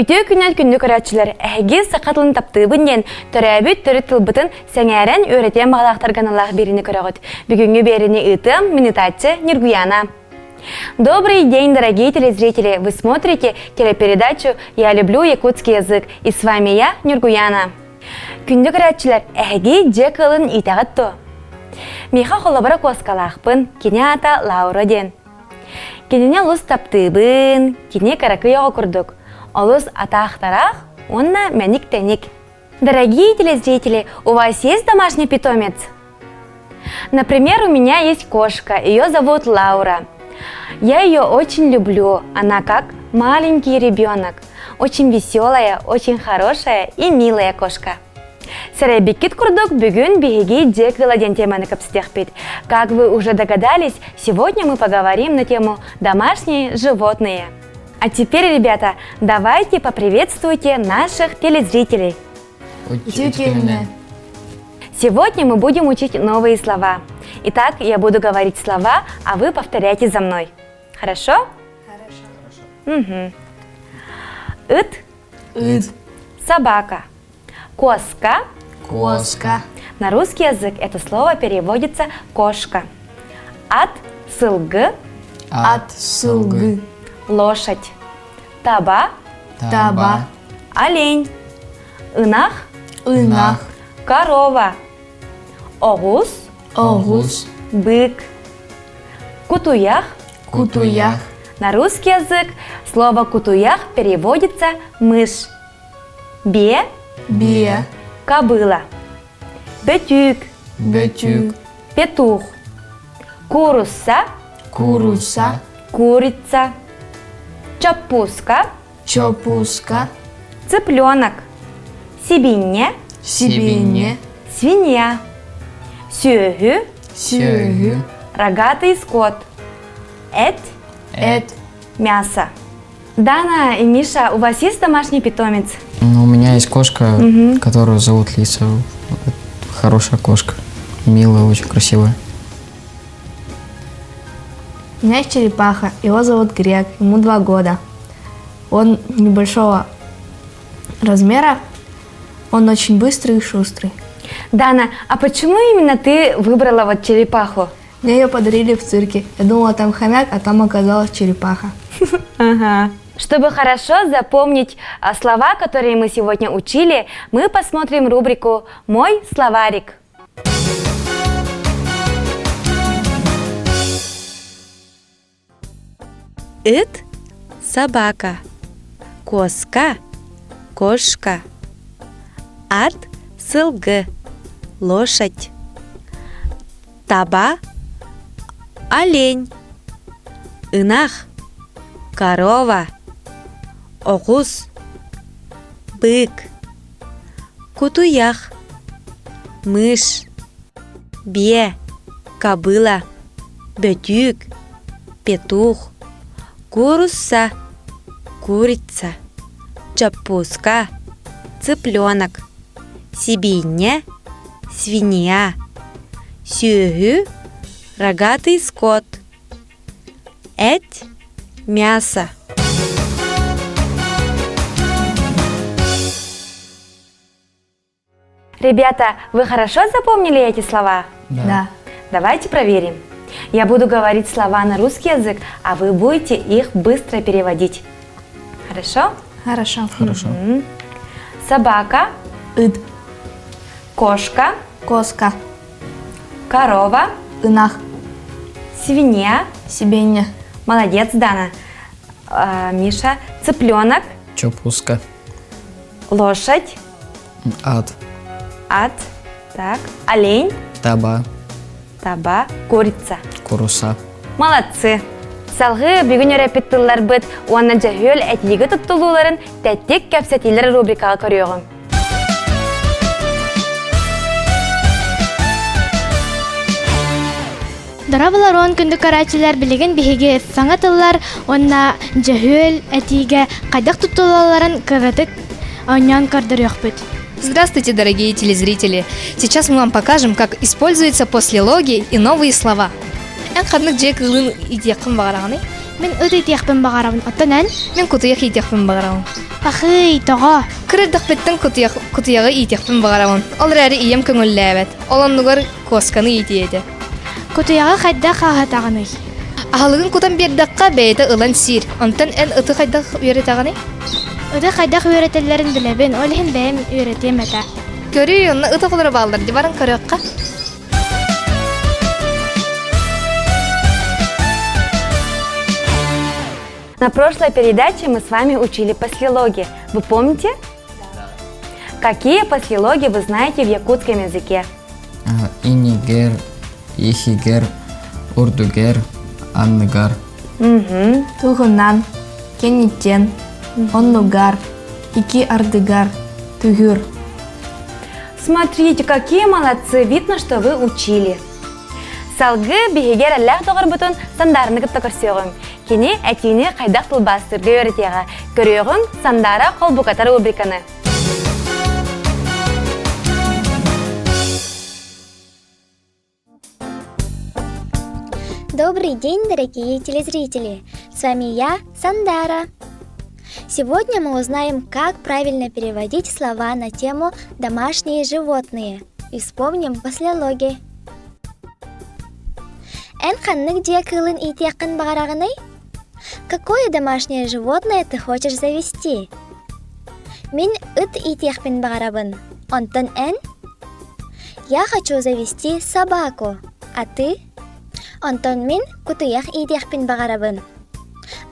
Үтүө күннэн күндү көрөөччүлэр, эһиги саха тылын таптыыбын диэн төрөөбүт төрүт тылбытын сэҥээрэн үөрэтиэн баҕалаахтарга аналлаах биэриини көрөҕүт. Бүгүҥҥү биэриини ыытыам минутааччы Ньургуяна. Добрый день, дорогие телезрители! Вы смотрите телепередачу «Я люблю якутский язык» и с вами я, Ньургуяна. Күндү көрөөччүлэр, эһиги дьиэ кыылын иитэҕит дуо? Миэхэ холобура куоскалаахпын, кини аата Лаура диэн. Кинини олус таптыыбын, кини кыракый оҕо курдук, олус атаахтараах уонна мэник-тэник. Дорогие телезрители, у вас есть домашний питомец? Например, у меня есть кошка, ее зовут Лаура. Я ее очень люблю, она как маленький ребенок. Очень веселая, очень хорошая и милая кошка. Сэрэйбиккит курдук бүгүн биһиги дьиэ кыыла диэн теманы кэпсэтиэхпит. Как вы уже догадались, сегодня мы поговорим на тему «Домашние животные». А теперь, ребята, давайте поприветствуйте наших телезрителей. Сегодня мы будем учить новые слова. Итак, я буду говорить слова, а вы повторяйте за мной. Хорошо? Хорошо. Угу. Ыт. Ыт. Собака. Куоска. Куоска. На русский язык это слово переводится кошка. Ат сылгы. Ат сылгы. Лошадь. Таба. Таба. Олень. Ынах. Ынах. Корова. Оҕус. Оҕус. Бык. Кутуйах. Кутуйах. На русский язык слово кутуйах переводится мышь. Биэ. Биэ. Кобыла. Бөтүүк. Бөтүүк. Петух. Куурусса. Куурусса. Курица. Чоппууска. Чоппууска. Цыпленок. Сибиинньэ. Сибиинньэ. Свинья. Сүөһү. Сүөһү. Рогатый скот. Эт. Эт. Мясо. Дана и Миша, у вас есть домашний питомец? Ну, у меня есть кошка, угу. которую зовут Лиса. Хорошая кошка. Милая, очень красивая. У меня есть черепаха. Его зовут Грек. Ему два года. Он небольшого размера. Он очень быстрый и шустрый. Дана, а почему именно ты выбрала вот черепаху? Мне ее подарили в цирке. Я думала, там хомяк, а там оказалась черепаха. Ага. Чтобы хорошо запомнить а, слова, которые мы сегодня учили, мы посмотрим рубрику «Мой словарик». Ыт – собака, куоска – кошка, ат – сылгы, лошадь, таба – олень, ынах – корова, оҕус – бык, кутуйах – мышь, биэ – кобыла, бөтүүк петух, куурусса, курица, чоппууска, цыпленок, сибиинньэ, свинья, сүөһү, рогатый скот, эт, мясо. Ребята, вы хорошо запомнили эти слова? Да. да. Давайте проверим. Я буду говорить слова на русский язык, а вы будете их быстро переводить. Хорошо? Хорошо. Хорошо. Угу. Собака. Ыт. Кошка. Куоска. Корова. Ынах. Свинья. Сибиинньэ. Молодец, Дана. А, Миша. Цыпленок. Чоппууска. Лошадь. Ат. Ат. Так. Олень. Таба. Таба. Курица. Куурусса. Молодцы. Салгыы бүгүн үөрэппит тылларбыт уонна дьөһүөл этиигэ туттулууларын тэттик кэпсэтиилэр рубрикаҕа көрүөҕүҥ. Дорооболоруон күндү көрөөччүлэр билигин биһиги саҥа тыллар уонна дьөһүөл этиигэ хайдах туттулалларын кыратык оонньоон көрдөрүөхпүт. Здравствуйте, дорогие телезрители! Сейчас мы вам покажем, как используются послелоги и новые слова. Эн ханнык дьиэ кыылын иитиэххин баҕараҕыный? Мин ыт иитиэхпин баҕарабын, оттон эн? Мин кутуйах иитиэхпин баҕарабын. Пахый, тоҕо? Кыра эрдэхпиттэн кутуйах, кутуйаҕы иитиэхпин баҕарабын. Ол эрээри ийэм көҥүллээбэт. Ол оннугар куосканы иитиэ этэ. Кутуйаҕы хайдах аһатаҕыный? Аһылыгын кутан биэрдэххэ бэйэтэ ылан сиир. Онтон эн ыты хайдах үөрэтэҕиний? Ыты хайдах үөрэтэллэрин билэбин, ол иһин бэйэм үөрэтиэм этэ. Көрүүй, онно ыт оҕолоро бааллар дии баран көрүөххэ. На прошлой передаче мы с вами учили послелоги. Вы помните? Да. Какие послелоги вы знаете в якутском языке? Инигер, Ихигер, Урдугер, Анныгар. Угу. Туһунан, кэнниттэн, оннугар, ики ардыгар, түһүр. Смотрите, какие молодцы! Видно, что вы учили. Салгыы биһиги эрэллээх доҕорбутун Сандаараны кытта көрсүөҕүҥ. Кини этиини хайдах тылбаастыырга үөрэтиэҕэ. Көрүөҕүҥ Сандаара холбукатар рубриканы. Добрый день, дорогие телезрители! С вами я, Сандара. Сегодня мы узнаем, как правильно переводить слова на тему «домашние животные» и вспомним послелоги. Эн ханнык дьиэ кыылын иитиэххин баҕараҕыный? Какое домашнее животное ты хочешь завести? Мин ыт иитиэхпин баҕарабын. Онтон эн? Я хочу завести собаку. А ты? Онтон мин кутуйах иитиэхпин баҕарабын.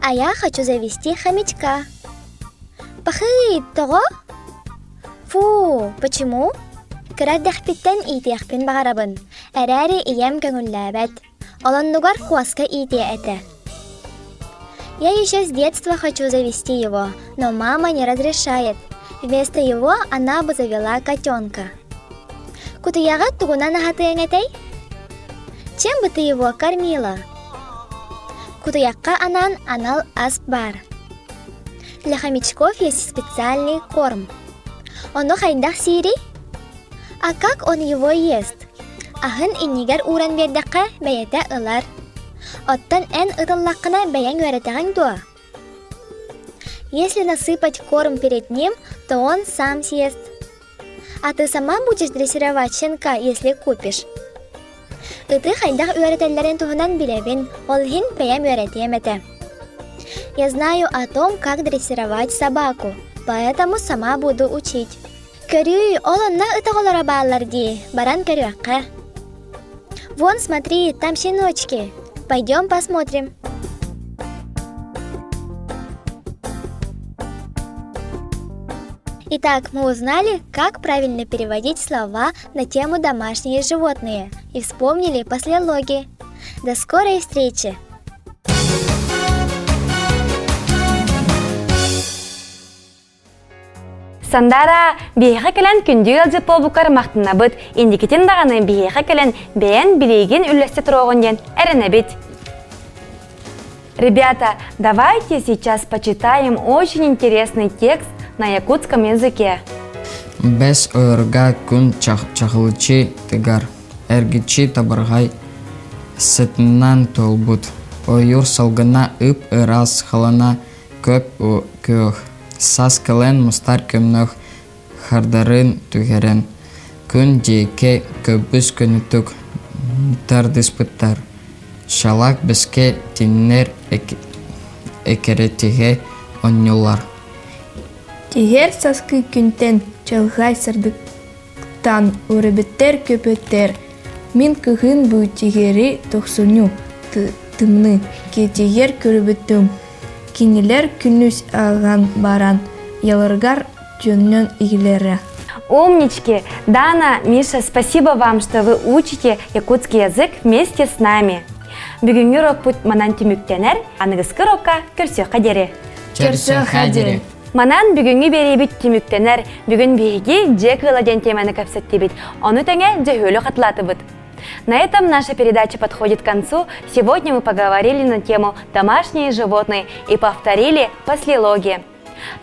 А я хочу завести хомячка. Пахый, тоҕо? Фу, почему? Кыра эрдэхпиттэн иитиэхпин баҕарабын, эрээри ийэм көҥүллээбэт. Ол оннугар куоска иитиэ этэ. Я еще с детства хочу завести его, но мама не разрешает. Вместо его она бы завела котенка. Кутуйаҕа тугунан аһатыаҥ этэй? Чем бы ты его кормила? Кутуйахха анаан анал ас баар. Для хомячков есть специальный корм. Ону хайдах сиирий? А как он его ест? Аһын иннигэр ууран биэрдэххэ бэйэтэ ылар. Оттон эн ытыллаххына бэйэҥ үөрэтэҕиҥ дуо? Если насыпать корм перед ним, то он сам съест. А ты сама будешь дрессировать щенка, если купишь? Ыты хайдах үөрэтэллэрин туһунан билэбин, ол иһин бэйэм үөрэтиэм этэ. Я знаю о том, как дрессировать собаку, поэтому сама буду учить. Көрүүй, ол онно ыт оҕолоро бааллар дии, баран көрүөххэ. Вон, смотри, там щеночки. Пойдем посмотрим. Итак, мы узнали, как правильно переводить слова на тему «домашние животные» и вспомнили послелоги. До скорой встречи! Сандара, биһиэхэ кэлэн күндү ыалдьыт буолбуккар махтанабыт, инникитин даҕаны биһиэхэ кэлэн бэйэн билиигин үллэстэ туруоҕун диэн эрэнэбит. Ребята, давайте сейчас почитаем очень интересный текст на якутском языке. Бэс ойорга күн чаҕылыччы тыгар, эргиччи табырҕай сытынан туолбут, ойуур салгына ып-ыраас халана көп күөх, саас кэлэн мустар көмнөх хардарын түһэрэн, күн диэки көбүс көнөтүк тардыспыттар, шалак бэскэ тиннэр экирэтиһэ оонньууллар. Тиһэр саскы күнтэн чалҕай сырдыктан үрэбиттэр көпөттөр Мин кыһын бу тиһэри тохсунньу тымныы киэтигэр көрбүтүм. Кинилэр күнүс ааҕан баран яларыгар төннөн иһилэрэ. Умнички! Дана, Миша, спасибо вам, что вы учите якутский язык вместе с нами. Бүгүҥҥү урокпут манан түмүктэнэр, аныгыскы урокка көрсүөххэ диэри. Көрсүөххэ диэри. Манан бүгүҥҥү биэриибит түмүктэнэр. Бүгүн биһиги дьиэ кыыла диэн теманы кэпсэттибит. Ону тэҥэ дьөһүөлү хатылаатыбыт. На этом наша передача подходит к концу. Сегодня мы поговорили на тему «Домашние животные» и повторили послелоги.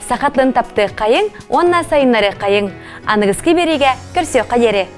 Саха тылын таптыаххайыҥ уонна сайыннарыаххайыҥ. Аныгыскы биэриигэ көрсүөххэ диэри!